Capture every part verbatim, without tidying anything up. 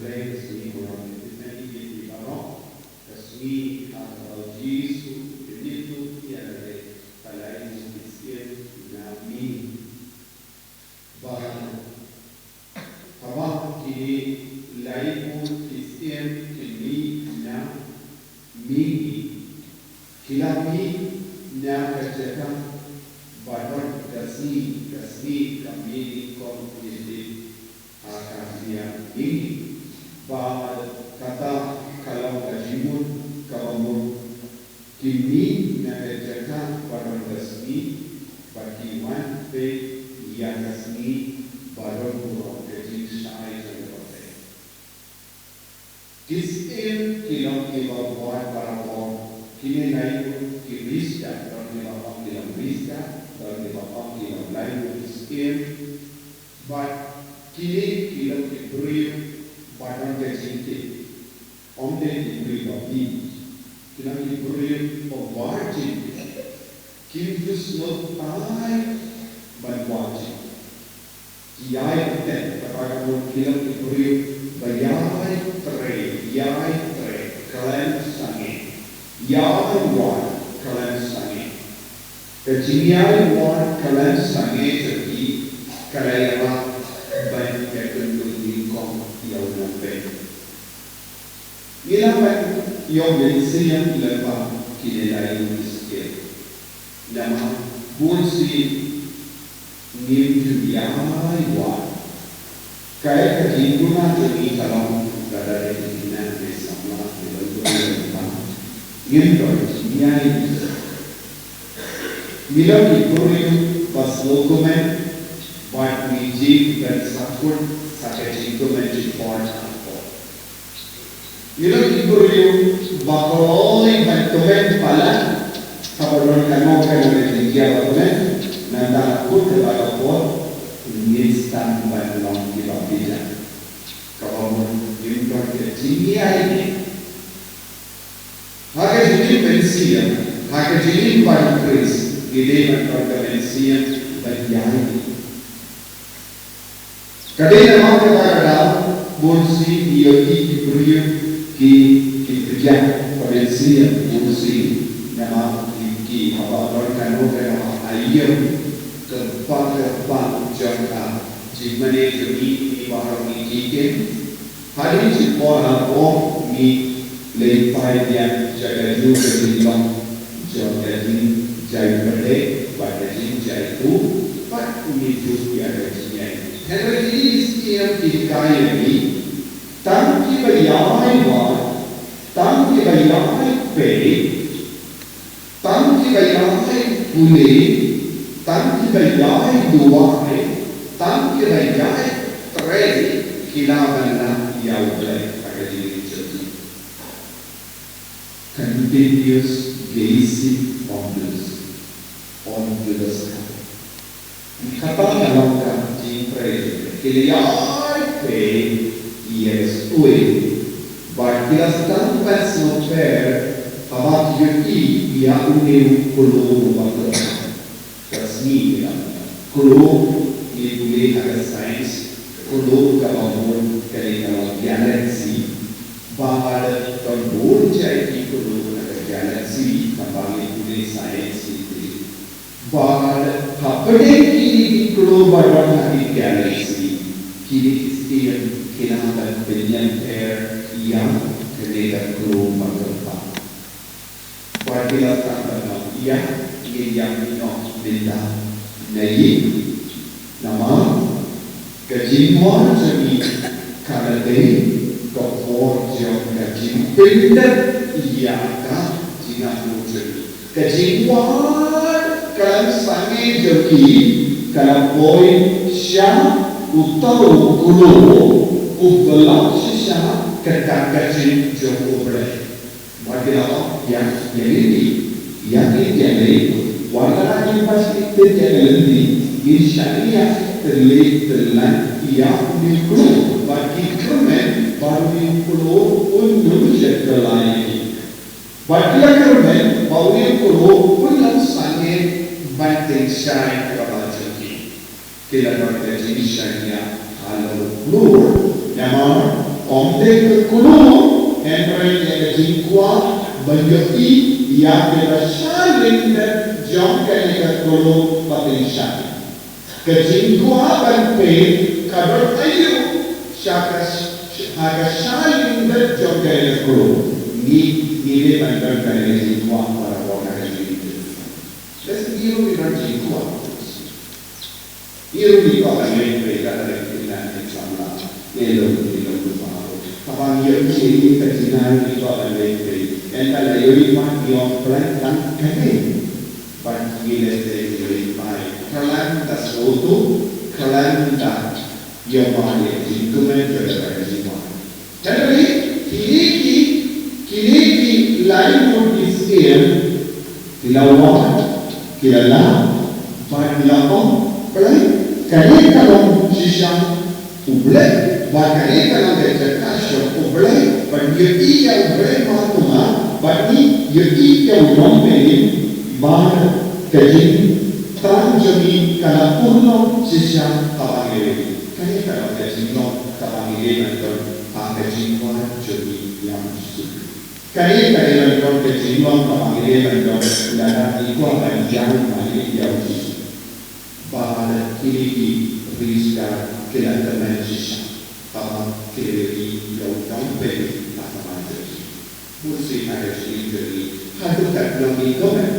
Ka sngi u Rom, ka sngi ha kaba u Jisu u la ïathuh ïa lade, ka la ïathuh ïa ki syiem na mihngi. Bad haba kine laiphew ki syiem ki mih na mihngi, ki la mih na ka jaka ba don ka sngi, ka sngi ka mih nyngkong nyngkong ha ka liang mihngi. Bad kata ka long ka jingmut kaba mut. Ki mih na ka jaka ba don ka sngi, bad ki wan peit ïa ka sngi ba don burom, ka jingshai jong ka bapher. Ki syiem ki long kiba wad barabor, kine laiphew ki riewstad, don kiba ong ki long riewstad, don kiba ong ki long laiphew ki syiem. Bad kine ki long ki briew ba don ka jingtip. Ym dei ki briew ba bieit. Ki long ki briew ba wad jingtip. Kim ju sngewthuh ban wad jingtip. Ki ïai bteng, kata ka mut ki long ki briew ba ïai trei, ïai trei khlem sangeh, ïai wad khlem sangeh. Ka jingïai wad khlem sangeh jong ki ka la ïarap ban ïakynduh nyngkong ïa u nongpeit. Ngi lah ban ïoh mynsiem lyngba kine laiphew ki syiem. Namar bun sien ngim ju ïai wad. Kaei ka jingduna jong ngi ka long lada dei ki khynnah ne samla kiba ïoh lyngba, ngim don jingïai. Ngi long ki briew ba sngewkmen bad ngi jied ban sahkut sa ka jingkmen jingpor jong ka por. Ngi long ki briew ba kloi ban kmen palat haba don kano kano ka jingïaid ba kmen, nangta ha kut kata ka por ngin sdang ban long kiba biang. Kaba mut ngim don ka jingïai. Ha ka jingim mynsiem, ha ka jingim bad u Khrist, ngi dei ban don ka mynsiem ban ïai. Ka dei namar kata ka daw, bun sien ngi ïohi ki briew ki, ki pdiang ka mynsiem bun sien, namar ki, ki haba don kano kano ha ïing, kyrpang kyrpang jong ka jingmane jong ngi, ngi baroh ngi ïeit. Hadien shi por ha por ngi leit phai biang sha kajuh ka jinglong jong ka jingjia pyrthei bad ka jingjia tu, bad ngi ju ïa ka jingïai. Hynrei kine ki syiem ki hikai ïa ngi, tang kiba ïai wad, tang kiba ïai peit, tang kiba ïai pule, tang kiba ïai duwai, tang kiba ïai trei, ki lah ban lap ïa U Blei ha ka jingim jong ki. Continuous gazing on this, on to the sky. Kata ka long ka jingtrei, ki la ïai peit ïa ka sui, bad ki la sdang ban sngewthuh haba ki ïohi ïa une u klur uba kyrpang. Ka sngi ki la klur, ngi pule ha ka science, klur kaba mut ka dei ka long galaxy. Bad don bun jait ki klur ha ka galaxy, haba ngi pule science ngi pule. Bad hapdeng kine ki klur ba don ha ki galaxy, kine ki syiem ki lah ban pynïapher ïa kane ka klur ba kyrpang. Bad ki la sdang ban ong, ïa, ngin ïa mih noh mynta na ïing. Namar ka jingwan jong ngi ka la dei ka por jong ka jingpyndep ïa ka jingangnud jong ngi. Ka jingwan khlem sangeh jong ngi ka la poi sha uta u klur uba la shisha ka dak ka jing jong U Blei. Wat ki la ong, ïa, ïa lynti, ïa lynti, ïa lynti. Wat la ngin pas ki tip ïa ka lynti, ngin shaniah tylli tyllan ïa une u klur. Bad ki kyrmen ba une u klur un ym shym tyllai ïa ki. Bad ki la kyrmen ba une u klur un ym sangeh ban tyngshaiñ kaba jong ki. Ki la don ka jingshaniah halor u klur, namar Ym dei ka klur, hynrei ïa ka jingkwah ban ïohi ïa kaba sha lyndet jong kane ka klur ba tyngshaiñ. Ka jingkwah ban peit ka don aïu sha ka, ha ka sha lyndet jong kane ka klur. Ngi, ngi dei ban don kane ka jingkwah para bangeit ha ka jingim. Lehse ngi ruh ngi don jingkwah. Ngi ruh ngi kwah ban leit peit, lada ngi kin nang ïa ki samla, ngi long, ngi long kiba, haba ngi ïohi ïa ka jingai ngi kwah ban leit peit. Ynda la ïohi pat ngi ong, Blei, tang kane. Bad ngi lehse ngi leit pai. Khlem da sngewthuh, khlem da ïohi ïa ka jingkmen jong ka jingkwah. Hynrei kine ki, kine ki lai ngut ki syiem ki la wad, ki la lap, bad ki la ong, Blei, kane ka long shisha U Blei, bad kane ka long ka jaka sha U Blei, bad ngi ïohi ïa U Blei mar kumne, bad ngi ïohi ïa U Blei, bad ka jingthrang jong ngi ka la urlong shisha haba ngi ïohi. Kane ka long ka jinglong kaba ngi dei ban don ha ka jingkwah jong ngi ïa U Jisu. Kane ka dei ban don ka jinglong kaba ngi dei ban don lada ngi kwah ban ïaid marwei ïa U Jisu. Ba la kine ki riewstad ki la kmen shisha haba ki la ïohi ïa U Nongpynim ha khmat jong ki. Bun sien ha ka jingim jong ngi, haduh katno ngi kmen,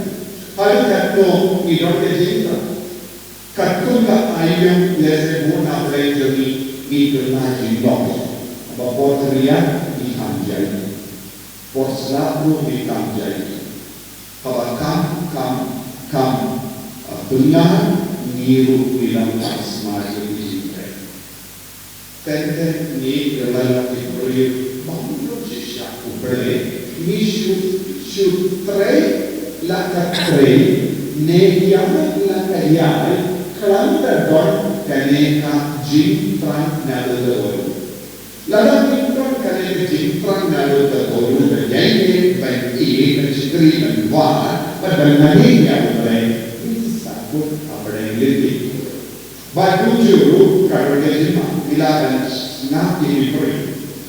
haduh katno ngi don ka jingthrang. Katkum ka aïom, lehse bun na pdeng jong ngi, ngi kylla jinglong. Haba por tynrai ngi kam jai. Por slap ruh ngi kam jai. Haba kam, kam, kam, ah, bynta ngi ruh ngi long tang sma jong ki jingtrei. Teng teng ngi kylla ki briew bym don shisha U Blei, ngi shu, shu trei la ka trei, ne ïaid la ka ïaid, khlem da don kane ka jingthrang na ka dohnud. Lada ngi don kane ka jingthrang na ka dohnud, ban ïaid, ban ïeit, ban shakri, ban wad, bad ban mane ïa U Blei, ngi sa kut ha pdeng lynti. Bad kumjuh ruh ka don ka jingma, ngi lah ban sngap ïa ki briew.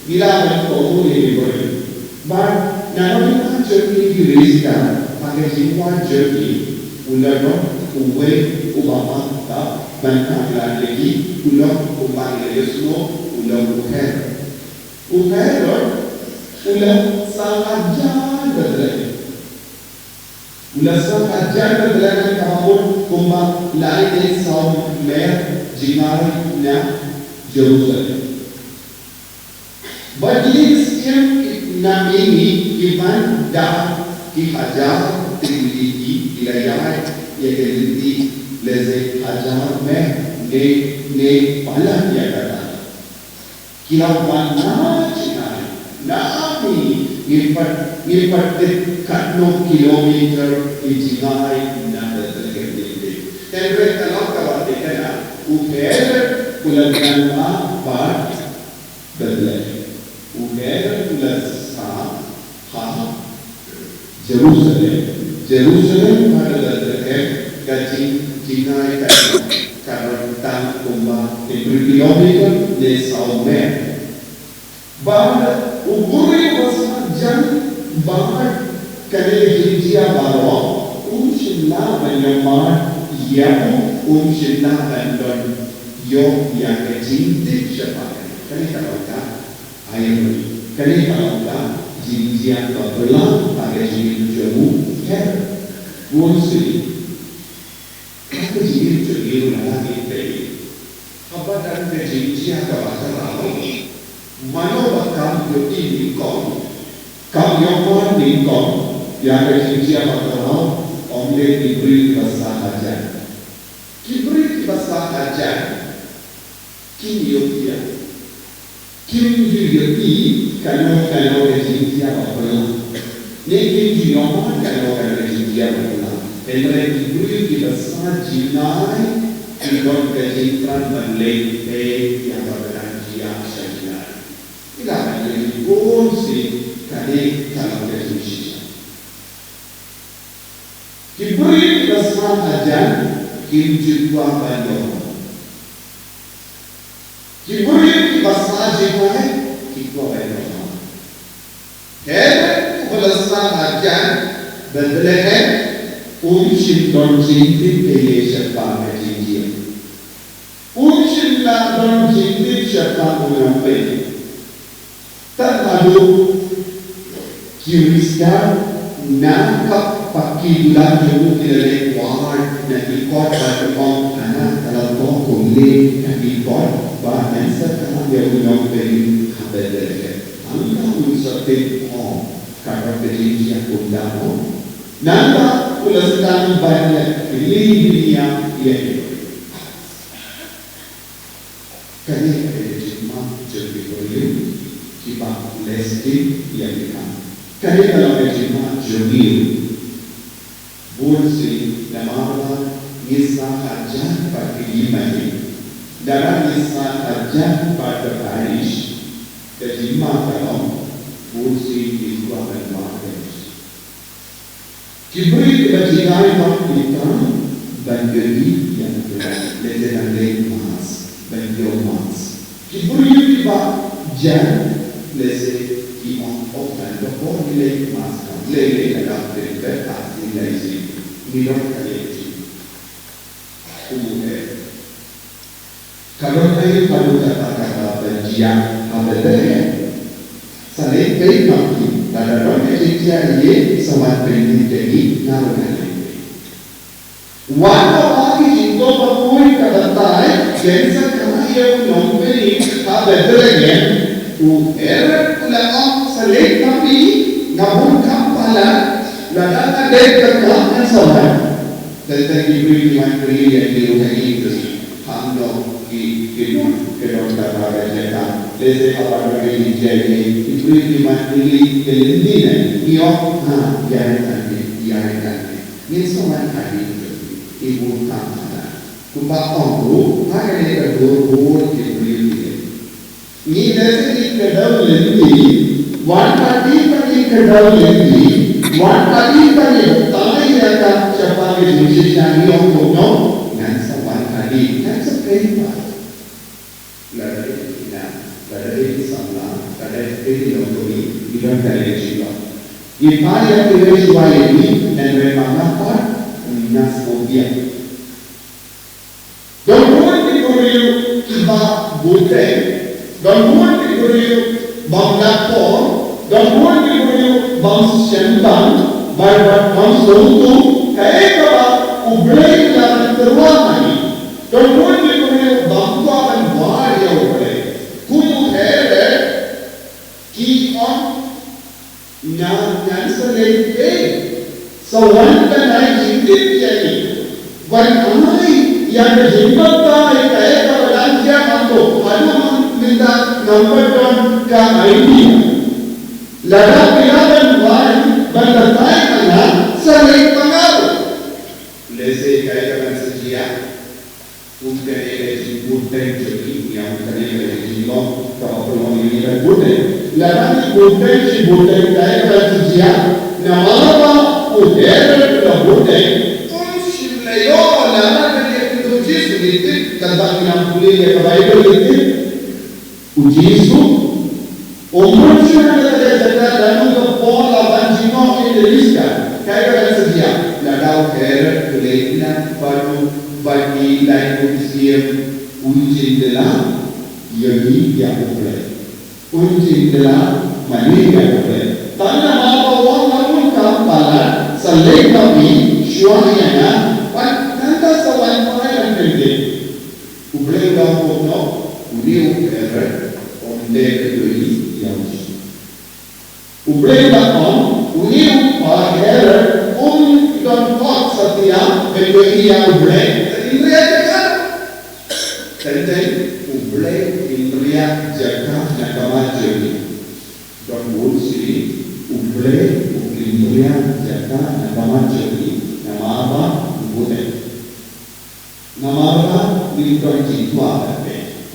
Ngi lah ban kohnguh ïa ki briew. Bad na ka bynta jong ngi ki riewstad, ha ka jingwan jong ngi, u la don uwei uba map ban khlad ïa ki, u long kumba ngi la ïohsngew, u long u Herod. U Herod u la saw hajan bad Blei. U la saw hajan bad Blei, kaba mut kumba lai ne saw mer jngai na Jerusalem. Bad kine ki syiem na mihngi ki wan da ki hajar tylli ki, ki la ïaid ïa ka lynti lehse hajar mer ne, ne palat ïa kata. Ki la wan na jngai, na mihngi, ngim pat, ngim pat tip katno kilometer ki jngai na Bethlehem. Hynrei ka long kaba thikna, u Herod u la ïaid bad Bethlehem. U Herod u la sah ha Jerusalem. Jerusalem bad Bethlehem ka jing, jngai ka, ka don tang kumba hynriew kilometer ne saw mer. Bad u briew ba sah hajan bad kane ka jingjia baroh, um shym lah ban ïohmad ïa u, um shym lah ban don ïoh ïa ka jingtip shaphang kane. Kane ka long ka Aïu, kane ka long ka jingjia kaba bha ha ka jingim jong u Herod. Bun sien ha ka jingim jong ngi ruh lada ngi peit, haba don ka jingjia kaba khraw, mano ba kam ïohi nyngkong, kam ïohmad nyngkong ïa ka jingjia ba khraw? Ym dei ki briew kiba sah hajan. Ki briew kiba sah hajan kim ïohi ïa, kim ju ïohi kano kano ka jingjia ba phylla, ne kim ju ïohmad kano kano ka jingjia ba phylla. Hynrei ki briew kiba sah jngai ki don ka jingthrang ban leit peit ïa kaba dang jia sha jngai. Ki la ban ïohi bun sien, kane ka long ka jingshisha. Ki briew kiba sah hajan kim ju kwah ban ïoh. Ki briew kiba sah jngai Ki kwah ban ïoh ma. Herod uba la sah ha jan Bethlehem, un shym don jingtip ïa ïa shaphang ka jingjia. Un shym la don jingtip shaphang u nongpeit. Tad haduh ki riewstad na ka pakti dulan jong u ki la leit wad na ki kot bad ki ong, hana ka la tok kumne ka ki kot ba ngan sa kha ïa u nongpeit ha Bethlehem. Hangta un sa tip ong ka don ka jingjia kumta mo. Nangta u la sdang ban leh kylli bniah ïa ki. Kane ka dei ka jingmut jong ki briew kiba leh sting ïa ki kam. Kane ka long ka jingmut jong ngi. Bun sien namar ba ngi sah hajan bad ki lymane, lada ngi sah hajan bad ka parish, ka jingmut ka long bun sien ngi kwah ban wad parish. Ki briew kiba jngai bad ki thrang ban ïohi ïa ka Blei, lehse ban leit mass, ban ïoh mass. Ki briew kiba jan, lehse ki ong, oh, ngan da por ngi leit mass, ngan leit leit ka dap leit baptise, ngi leit ïa ngi don ka leit. Kumne. Ka don aïu haduh katta katta ban jia ha Bethlehem? Sa leit peit ma ki, lada don ka jingjia ïa sa wan peit ïa ki, nga ruh ngan leit peit. Wan ha ki jingdon bakhuid ka batai, ken sa kha ïa u nongpeit ha Bethlehem. U Herod u la ong sa leit ma phi, nga bun kam palat, lada nga dep ka kam ngan sa wan. Tang tang ki briew ki wan pyrkhat ïa ki ruh ha ki briew. Hangno ki ki don ki don kata ka jaka. Lehse haba don ki jaka ki briew ki wan pyrkhat ki lynti ne. Ki ong ha ïa ïa kan ne ïa ïa kan ne. Ngin sa wan ha ki briew ki bun kam kata. Kumba ong ruh ha kane ka dur bun ki briew ki. Ngi lehse ngi kdew lynti, wan pati pati kdew lynti, wan pati pati batai ïa ka shaphang ka jingshisha ngi ong kumno, ngan sa wan pati, ngan sa peit pat. Lada dei ki khynnah, lada dei ki samla, lada dei ki longkmie, ngi don kane ka jinglong. Ngi phai ïa kiwei shuwa ïa ngi, hynrei ma nga pat, nga sngewbha. Don bun ki briew kiba bteng, don bun ki briew bym lah por, don bun ki briew bym sngewbha, bad bad bym sngewthuh kaei kaba U Blei u la pynpaw ha ngi. Don bun ki briew bym kwah ban wad ïa U Blei. Kum u Herod, ki ong, nga ngan sa leit peit, sa wan ban ai jingtip ïa ngi. Wan ai ïa ka jingbatai kaei kaba dang jia hangto, haduh mynta ngam pat don ka idea. Lada phi lah ban wan ban batai ha nga, sa leit ma nga ruh. Lehse kaei kaban sa jia. Kum kane ka jingbteng jong ngi, ïa kum kane ka jinglong kaba pynlong ïa ngi ban bteng. Lada ngi bteng shi bteng, kaei kaban sa jia? Namar ba u Herod u la bteng, um shym la ïoh lada ka dei u Jisu. Ngi tip, tang ba ngi nang pule ïa ka Baibl ngi tip. U Jisu um bun shuh ha kata ka jaka, lano ka por la ban jngoh ïa ka lista. Kaei kaban sa jia? Lada u Herod u la ïeit bad u, bad ki lai mynsiem, un jin da la ïohi ïa U Blei. Un jin da la mane ïa U Blei. Tang namar ba u ong nga bun kam palat, sa leit ma phi shuwa ïa nga, bad nangta sa wan phai ban pyndep. U Blei u la ong kumno? Une u Herod um dei ban ïohi ïa u Jisu. U Blei u la ong, une u Herod um don kot satia ban ïohi ïa U Blei. Tang hynrei jaka. Teng teng, U Blei u pynriah jaka na ka mat jong ngi. Don bun sien, U Blei u pynriah jaka na ka mat jong ngi. Namar ba u bteng. Namar ba ngim don jingkwah ban peit,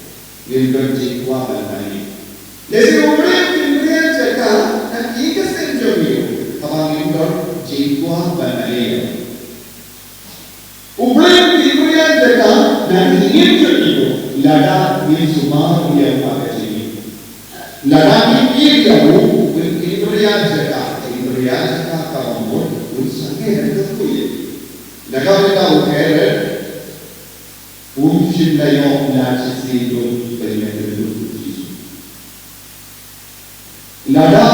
ngim don jingkwah ban mane. Lehse U Blei u pynriah jaka na ka seng jong ngi ruh, haba ngim don jingkwah ban mane. U Blei u pynriah jaka na ka jingim jong ngi ruh, lada ngim sumar ïa ka jingim. Lada ki kir ïa u, un kynriah jaka, kynriah jaka kaba mut, un sangeh ha ka khuid. Lada kata u Herod, um shym la ïoh lad shisien lut ban ïakynduh u Jisu. Lada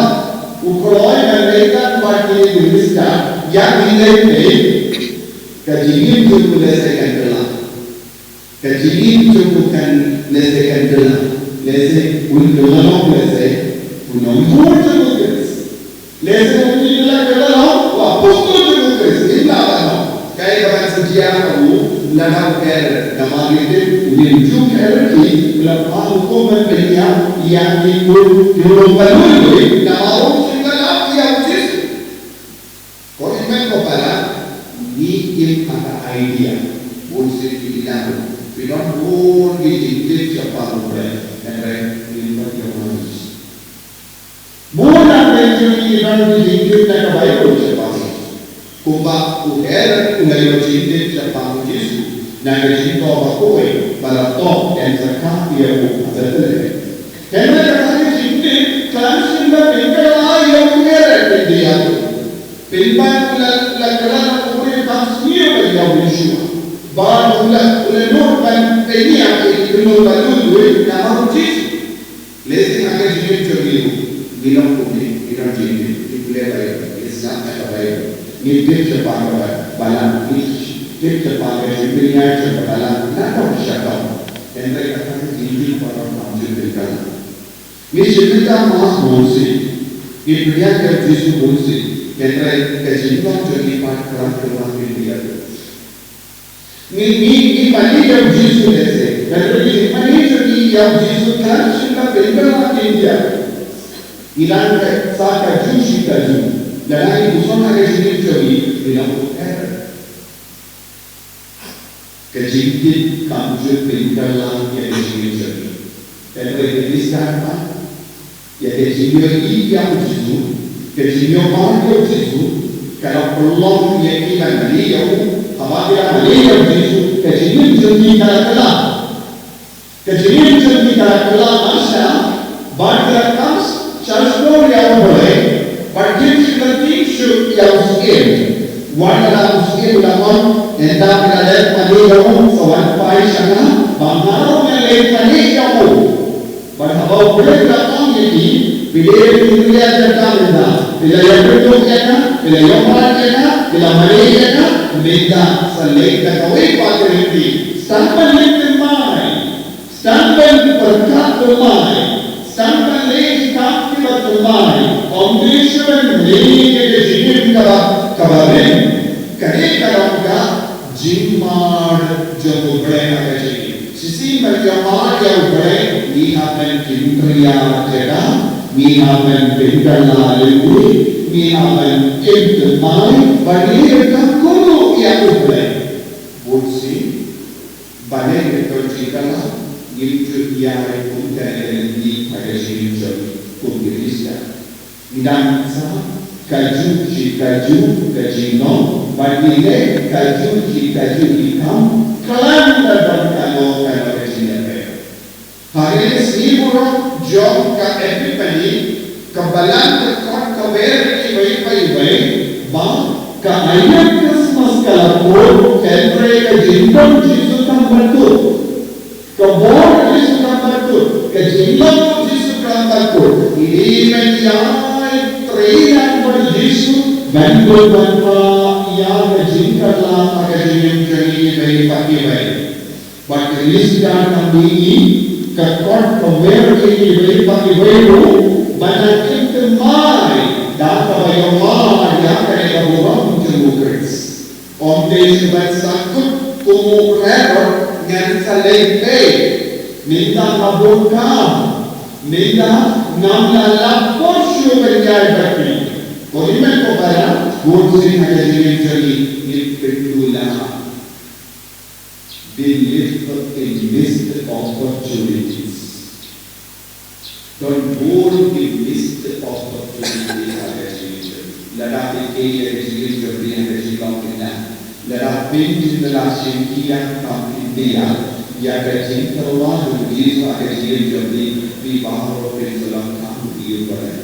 u kloi ban leit bad ki minister, ïa ki leit, ka jingim jong u lehse kan kylla. Ka jingim jong u kan lehse kan kylla. Lehse un kylla long lehse u nongbud jong u Khrist. Lehse un kylla kylla long u apostol jong u Khrist. Im lah ban long. Kaei ba kan sa jia ha u, lada u Herod, namar ngi tip u Herod, u la phah hukum ban pynïap ïa ki khun, ki khun ba lui lui, namar um shym la lap ïa u Jisu. Ko hynmen ko para, ngi im ha ka idea, bun sien ki ïa, phi don bun ki jingtip shaphang U Blei, hynrei ngim pat ïohi. Bun na pdeng jong ngi ki don ki jingtip na ka Baibl shaphang, kumba u Herod u la ïoh jingtip shaphang U Jisu na ka jingthoh ba kawei ba la thoh ken sa kha ïa u ha Bethlehem. Hynrei kata ka jingtip khlem shym la pynkylla ïa u Herod, pynban ïa u. Pynban u la, la kylla u briew kam sniew ïa u Yeshua. Ba u la, u la nud ban pynïap ïa ki khynnah ba lui lui namar U Jisu. Lehse ha ka jingim jong ngi, ngi long kumne, ngi don jingtip, ngi pule Baibl, ngi sngap na ka Baibl, ngi tip shaphang ka Balang, ngi tip shaphang ka jingpynïaid jong ka Balang, na ka bynta ka. Hynrei kata ka jingtip ba long kam ju pynkylla. Ngi shim mynta Mass bun sien, ngi pdiang ïa U Jisu bun sien, hynrei ka jinglong jong ngi pat khlem kyrpang ïa U. Ngi, ngi, ngi mane ïa U Jisu lehse. Hynrei ka jingmane jong ngi ïa U Jisu khlem shym la pynkylla ïa ngi. Ngi nang sa kajuh shi kajuh. Lada ngi pyrshang ha ka jingim jong ngi, ngi nang pyrkhat. Ka jingtip kam ju pynkylla ïa ka jingim jong ngi. Hynrei ka jingstad pat, ïa ka jingïohi ïa U Jisu, ka jingïohi ïa U Jisu, ka la pynlong ïa ki ban mane ïa u, haba ki la mane ïa U Jisu, ka jingim jong ki ka la kylla. Ka jingim jong ki ka la kylla, ym shym, bad ki la kam shah shkor ïa U Blei, bad kim shym la tieng shuh ïa u Syiem. Wat la u Syiem u la ong, ynda phi la dep mane ïa u, sa wan phai sha nga, ba nga ruh ngan leit mane ïa u. Bad haba U Blei u la ong ïa ki, phi dei ban kynriah jaka mynta, phi la ïakynduh ïa nga, phi la ïoh mrad ïa nga, phi la mane ïa nga, mynta sa leit da kawei pat ka lynti, sdang ban leit thymmai, sdang ban pyrkhat thymmai, sdang ban leit ki kam kiba thymmai, ym dei shuh ban leit ïa ka jingim kaba, kaba rim, ka dei ka long ka jingmad jong U Blei ha ka jingim. Shisien ban ïa mad ïa U Blei, ngi hap ban kynriah jaka, ngi hap ban pynkylla lynti, ngi hap ban im thymmai, ban ïa ka kumno ïa U Blei. Bun sien, balei ka jingkylla, ngim ju ïa kumta ïa lynti ha ka jingim jong ngi kum ki Khristan. Ngi dang sa kajuh shi kajuh ka jinglong, bad ngi leh kajuh shi kajuh ki kam, khlem da don kano kano ka jingïapher. Ha kine ki sngi burom jong ka Epiphany, ka Balang ka kot ka wer ïa kiwei pa kiwei, ba ka aïom Christmas ka la kut, hynrei ka jingdon Jisu kam pat kut. Ka bor Jisu kam pat kut, ka jinglong Jisu kam pat kut. Ngi dei ban ïai trei lang bad Jisu, ban kut ban phah ïa ka jingkylla ha ka jingim jong ngi kiwei pa kiwei. Bad ka Easter kam dei ka kot ka wer ïa kiwei pa kiwei ruh, ban nang im thymmai da kaba ïa mad ïa kane ka burom jong u Khrist. Ym dei shuh ban sa kut kum u Herod, ngan sa leit beit. Mynta nga bun kam. Mynta ngam lah lap por shuh ban ïaid bad phi. Ko hynmen ko para, bun sien ha ka jingim jong ngi ngim pynduh lah. Believe in missed opportunities. Don bun ki missed opportunity ha ka jingim jong ngi. Lada phi ïeit ïa ka jingim jong phi ha ka jinglong kynta. Lada phi, lada shim ïa ka kam phi ïeit. Ïa ka jingtyrwa jong u Jisu ha ka jingim jong phi, phi baroh phin sa long kham ïa u Blei.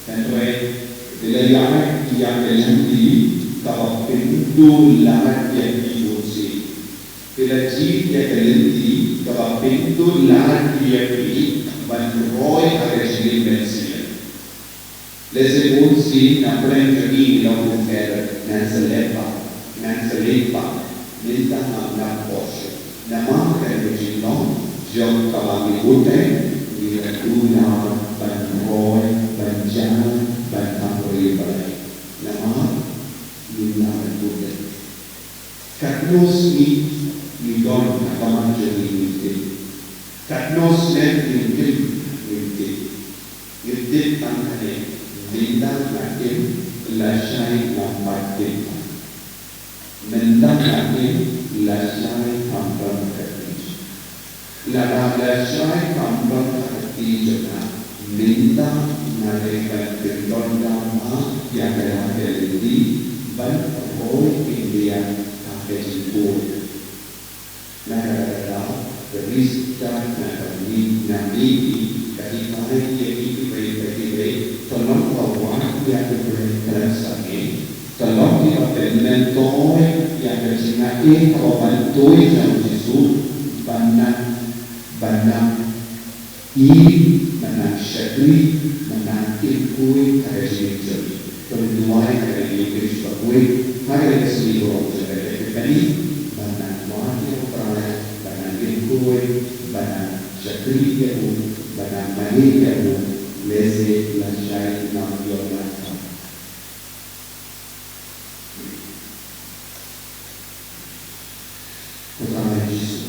Hynrei phi la ïaid ïa ka lynti kaba pynduh lad ïa phi bun sien. Phi la jied ïa ka lynti kaba pynduh lad ïa phi ban roi ha ka jingim mynsiem. Lehse bun sien na pdeng jong ngi ngi long kumne, ngan sa leh pat, ngan sa leit pat, mynta ngam nang poi shuh. Namar kane ka jinglong jong kaba ngi bud te, ngi la duh lad ban roi, ban jia, ban kham ïa u Blei. Namar ngi la ban bud te. Katno sien ngi don ha khmat jong ngi ngim tip. Katno snem ngim im ngim tip. Ngim tip tang kane, mynta nga im lashai ngam pat tip. Mynta nga im lashai ngam pat tip. Lada lashai ngam pat tip jong nga, mynta nga dei ban pyndonkam ïa kane ka lynti ban roi India ha ka jingkhuid. Na kata ka daw, ka Khrista na ka mih, na mih hi, ka hikai ïa kiwei pa kiwei, ka long ka wad ïa ka Blei khlem sangeh, ka long kaba pynmyntoi ïa ka jingaiei kaba myntoi jong u Jisu, ban nang, ban nang Ïa, ban nang shakri, ban nang im khuid ha ka jingim jong ngi. To ngin duwai ha ka kyrteng u Jisu bakhuid, ha kane ka sngi baroh jong ka jingim, ban nang wad ïa u Trai, ban nang im khuid, ban nang shakri ïa u, ban nang mane ïa u, lehse lashai ngam ïoh lad pat. Ko Trai Jisu,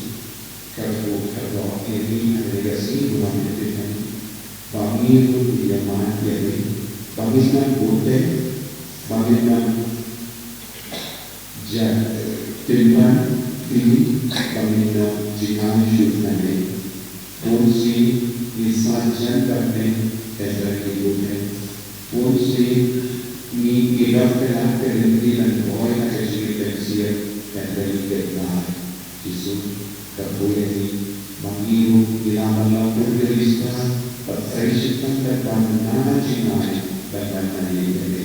kyrkhu kyrdoh ïa ngi ha kane ka sngi burom ïa phi, ba ngi ruh ngin ïa mad ïa me, ba ngin nang bud te, ba ngin nang jia tynran ïa me, ba ngin nang jngai shuh na me. Bun sien ngi sajan bad me, hynrei ngi bud te. Bun sien ngi, ngi don ka lad ka lynti ban roi ha ka jingim mynsiem, hynrei ngi kynmaw. Jisu, kyrkhu ïa ngi, ba ngi ruh ngi lah ban long bun ki Khrista, ban trei shitom bad ban nang jngai, ban, ban mane ïa me.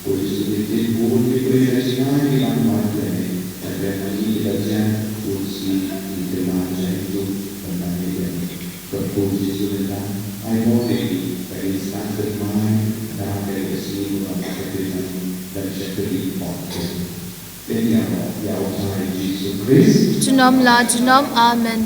Ko Jisu, ngi tip bun ki briew na jngai ki ban wad ïa me, hynrei ma ngi ki la jan, bun sien ngi kynmaw jaiñ ruh ban mane ïa me. Ko Jisu, mynta ai mo ïa ngi, ba ngin sdang thymmai da ka lynti jong ka jingim, ban shakri ïa me. Ïa u Trai Jisu Khrist. Junom la junom, amen.